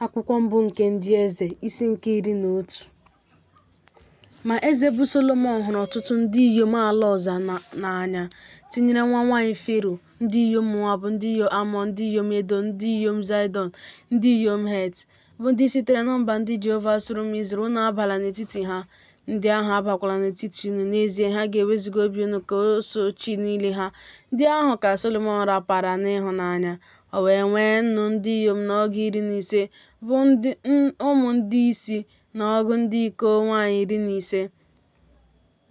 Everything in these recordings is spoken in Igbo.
Akwụkwọ mbụ nke Ndị Eze, isi nke 11. Ma eze bụ Solomọn hụrụ ọtụtụ ndị inyom ala ọzọ n'anya, tinyere nwa nwaanyị Fero, ndị inyom Moab, ndị inyom Amọn, ndị inyom Edọm, ndị inyom Zaịdọn, ndị inyom Het, bụ ndị sitere na mba ndị Jehova sịrị ụmụ Izrel, Unu abala n'etiti ha, ndị ahụ abakwala n'etiti unu, n'ezie, ha ga-ewezuga obi unu ka o soo chi niile ha. Ndị ahụ ka Solomọn rapaara n'ịhụnanya. O wee nwee nnu ndị inyom na ọgụ 15, bụ ụmụ ndị isi, na ọgụ ndị iko nwaanyị 15.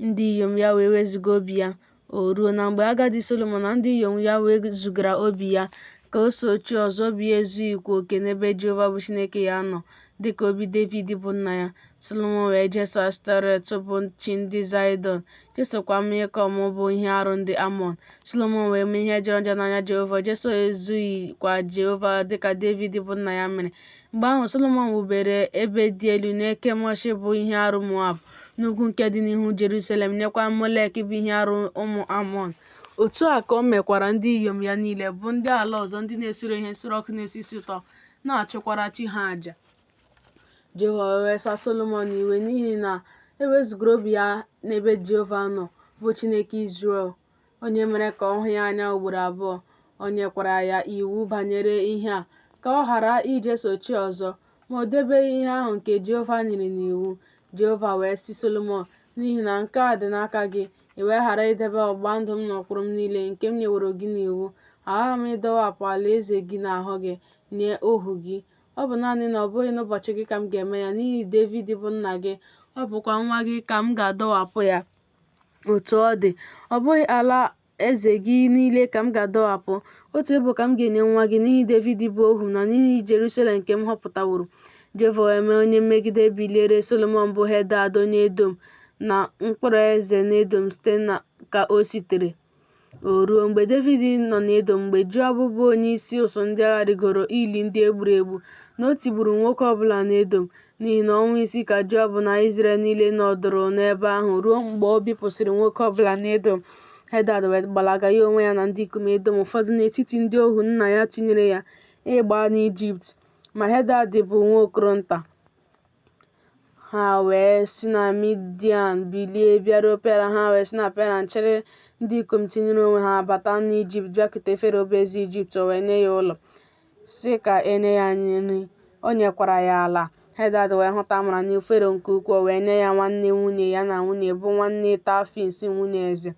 Ndị inyom ya wee wezuga obi ya. O ruo na mgbe agadi Solomọn na ndị inyom ya wezugara obi ya ka o soo chi ọzọ, obi ya ezughịkwa oke n'ebe Jehova bụ Chineke ya nọ, dị ka obi Devid bụ nna ya. Solomọn wee jeso Ashtọret bụ chi ndị Zaịdọn, jesokwa Milkọm bụ ihe arụ ndị Amọn. Solomọn wee mee ihe jọrọ njọ n'anya Jehova, o jesozughịkwa Jehova dị ka Devid bụ nna ya mere. Mgbe ahụ, Solomọn wubere ebe dị elu nye Kemọsh bụ ihe arụ Moab, n'ugwu nke dị n'ihu Jeruselem, nyekwa Molek bụ ihe arụ ụmụ Amọn. Otu a ka o mekwara ndị inyom ya niile, bụ ndị ala ọzọ ndị na-esure ihe nsure ọkụ na-esi isi ụtọ, na-achụkwara chi ha aja. Jehova wee wesa Solomọn iwe n'ihi na e wezugara obi ya n'ebe Jehova nọ, bụ Chineke Izrel, onye mere ka ọ hụ ya anya ugboro abụọ. O nyekwara ya iwu banyere ihe a, ka ọ ghara ijeso chi ọzọ, ma o debeghị ihe ahụ nke Jehova nyere n'iwu. Jehova wee sị Solomọn, N'ihi na nke a dị n'aka gị, i wee ghara idebe ọgbụgba ndụ m na ụkpụrụ m niile nke m nyeworo gị n'iwu, aghaghị m ịdọwapụ alaeze gị n'ahụ gị, nye ohu gị. Ọ bụ naanị na ọ bụghị n'ụbọchị gị ka m ga-eme ya, n'ihi Devid bụ nna gị, ọ bụkwa nwa gị ka m ga-adọwapụ ya. Otu ọ dị, ọ bụghị alaeze gị niile ka m ga-adọwapụ, otu ebo ka m ga-enye nwa gị n'ihi Devid bụ ohu m na n'ihi Jerusalem nke m họpụtaworo. Jehova wee mee onye mmegide biliere Solomọn bụ Hedad onye Edọm, na mkpụrụ eze n'Edọm site na ka o sitere. O ruo, mgbe Devid nọ n'Edọm, mgbe Joab bụ onyeisi ụsụụ ndị agha rịgoro ili ndị e gburu egbu, na o tigburu nwoke ọ bụla n'Edọm. N'ihi na ọnwa isii ka Joab na Izrel niile nọdụrụ n'ebe ahụ, ruo mgbe o bipụsịrị nwoke ọ bụla n'Edọm. Hedad wee gbalaga, ya onwe ya na ndị ikom Edọm ụfọdụ n'etiti ndị ohu nna ya tinyere ya, ịgba n'Ijipt. Ma Hedad bụ nwa okoro nta. Ha wee si na Midian bilie bịaruo Peran. Ha wee si na Peran chịrị ndị ikom tinyere onwe ha bata n'Ijipt bịakwute Fero bụ eze Ijipt. O wee nye ya ụlọ, sị ka e nye ya nri, o nyekwara ya ala. Hedad wee hụta amara n'ihu Fero nke ukwuu, o wee nye ya nwanne nwunye ya na nwunye, bụ nwanne Tafins nwunye eze.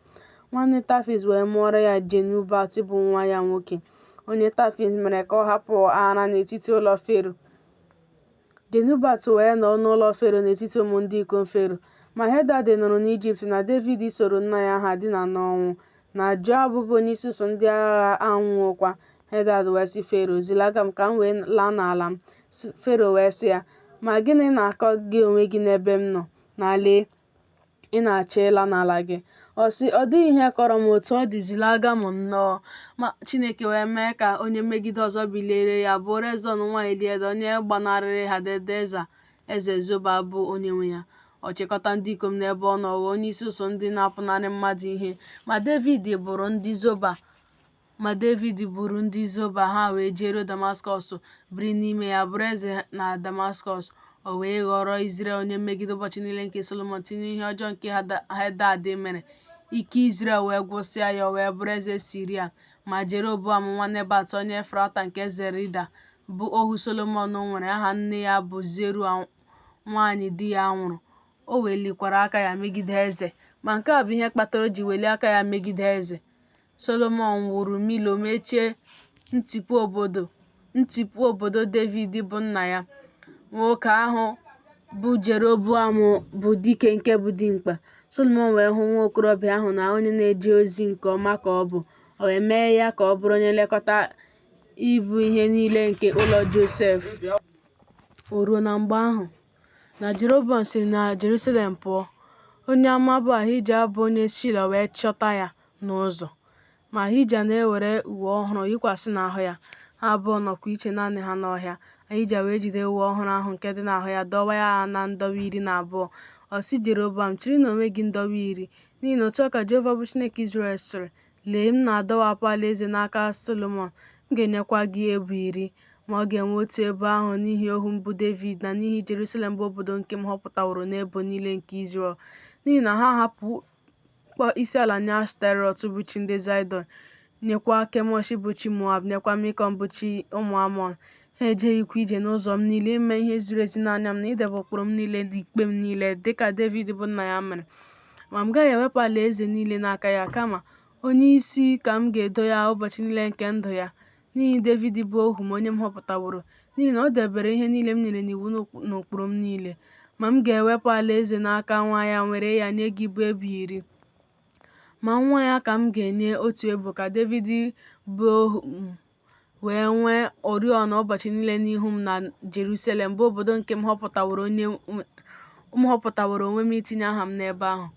Nwanne Tafins wee mụọrọ ya Genubat bụ nwa ya nwoke, onye Tafins mere ka ọ hapụ ara n'etiti ụlọ Fero. Genubat wee nọọ n'ụlọ Fero n'etiti ụmụ ndị ikom Fero. Ma Hedad nụrụ n'Ijipt na Devid soro nna ya ha dina n'ọnwụ, na Joab bụ onyeisi ụsụụ ndị agha anwụwokwa. Hedad wee sị Fero, Zilaga m ka m wee laa n'ala m. Fero wee sị ya, Ma gịnị na-akọ gị onwe gị n'ebe m nọ, na lee, ị na-achọ ịla n'ala gị? Ọ sị, Ọ dịghị ihe kọrọ m, otu ọ dị, zilaga m nnọọ. Ma Chineke wee mee ka onye mmegide ọzọ biliere ya, bụ Rezọn nwa Eliada, onye gbanarịrị Hadadeza eze Zoba bụ onyenwe ya. Ọ chịkọta ndị ikom n'ebe ọ nọ, ghọọ onyeisi ụsụụ ndị na-apụnarị mmadụ ihe. Ma Devid bụrụ ndị Zoba Ma Devid buru ndị Zoba, ha wee jeruo Damaskọs, biri n'ime ya, bụrụ eze na Damaskọs. O wee ghọọrọ Izrel onye mmegide ụbọchị niile nke Solomọn, tinyere ihe ọjọọ nke Hedad mere. Ike Izrel wee gwụsịa ya, o wee bụrụ eze Siria. Ma Jeroboam nwa Nebat onye Efrata nke Zerida, bụ ohu Solomọn nwere, aha nne ya bụ Zerua nwaanyị di ya nwụrụ, o welikwara aka ya megide eze. Ma nke a bụ ihe kpatara o ji welie aka ya megide eze. Solomọn wuru Milo mechie ntikpọ obodo Devid bụ nna ya. Nwoke ahụ bụ Jeroboam bụ dike nke bụ dimkpa. Solomọn wee hụ nwa okorobịa ahụ na onye na-eje ozi nke ọma ka ọ bụ. O wee mee ya ka ọ bụrụ onye nlekọta ibu ihe niile nke ụlọ Josef. O ruo na mgbe ahụ na Jeroboam siri na Jerusalem pụọ, onye amụma bụ Ahija bụ onye Shilo wee chọta ya n'ụzọ. Ma Ahija na-ewere uwe ọhụrụ yikwasị n'ahụ ya, ha abụọ nọkwa iche naanị ha n'ọhịa. Ahija wee jide uwe ọhụrụ ahụ nke dị n'ahụ ya dọwaa ya na ndọwa 12. Ọ sị Jeroboam, Chịrị n'onwe gị ndọwa iri, n'ihi na otu a ka Jehova bụ Chineke Izrel sịrị, Lee, m na-adọwapụ alaeze n'aka Solomọn, m ga-enyekwa gị ebo iri. Ma ọ ga-enwe otu ebo ahụ n'ihi ohu m bụ Devid na n'ihi Jerusalem bụ obodo nke m họpụtaworo n'ebo niile nke Izrel. N'ihi na ha ahapụwo ịkpọ isiala nye Ashtarọt bụ chi ndị Zaịdọn, nyekwa Kemọsh bụ chi Moab, nyekwa Milkọm bụ chi ụmụ Amọn, ha ejeghịkwa ije n'ụzọ m niile ime ihe ziri ezi n'anya m na idebe ụkpụrụ m niile na ikpe m niile, dị ka Devid bụ nna ya mere. Ma m gaghị ewepụ alaeze niile n'aka ya, kama onye isi ka m ga-edo ya ụbọchị niile nke ndụ ya, n'ihi Devid bụ ohu m, onye m họpụtaworo, n'ihi na o debere ihe niile m nyere n'iwu na ụkpụrụ m niile. Ma m ga-ewepụ alaeze n'aka nwa ya were ya nye gị bụ ebo iri. Ma nwa ya ka m ga-enye otu ebo, ka Devid bụ ohu m wee nwee oriọna ụbọchị niile n'ihu m na Jerusalem, bụ obodo nke m họpụtaworo onwe m itinye aha m n'ebe ahụ.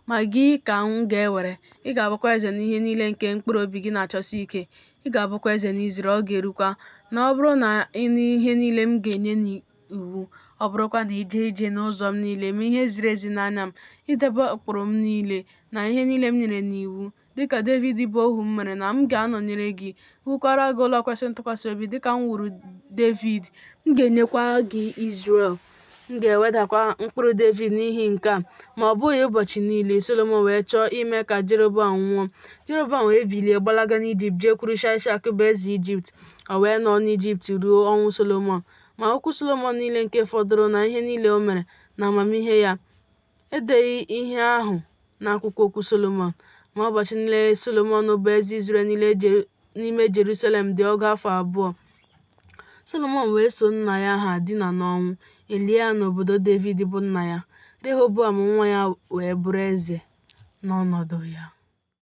Ma gị ka m ga-ewere, ị ga-abụkwa eze n'ihe niile nke mkpụrụ obi gị na-achọsi ike, ị ga-abụkwa eze n'Izrel. Ọ ga-erukwa na ọ bụrụ na ị nụ ihe niile m ga-enye n'iwu, ọ bụrụkwa na i jee ije n'ụzọ m niile, mee ihe ziri ezi n'anya m, idebe ụkpụrụ m niile na ihe niile m nyere n'iwu, dị ka Devid bụ ohu m mere, na m ga-anọnyere gị, wukwara gị ụlọ kwesịrị ntụkwasị obi, dị ka m wuru Devid, m ga-enyekwa gị Izrel. M ga-ewedakwa mkpụrụ Devid n'ihi nke a, ma ọ bụghị ụbọchị niile. Solomọn wee chọọ ime ka Jeroboam nwụọ. Jeroboam wee bilie gbalaga n'Ijipt jekwuru Shaịshak bụ eze Ijipt. O wee nọọ n'Ijipt ruo ọnwụ Solomọn. Ma okwu Solomọn niile nke fọdụrụ na ihe niile o mere, na amamihe ya, e deghị ihe ahụ n'akwụkwọ okwu Solomọn. Ma ụbọchị niile Solomọn bụ eze Izrel niile n'ime Jerusalem dị ọgụ afọ abụọ. Solomọn wee so nna ya ha dina n'ọnwụ, e lie ya n'obodo Devid bụ nna ya. Rehoboam nwa ya wee bụrụ eze n'ọnọdụ ya.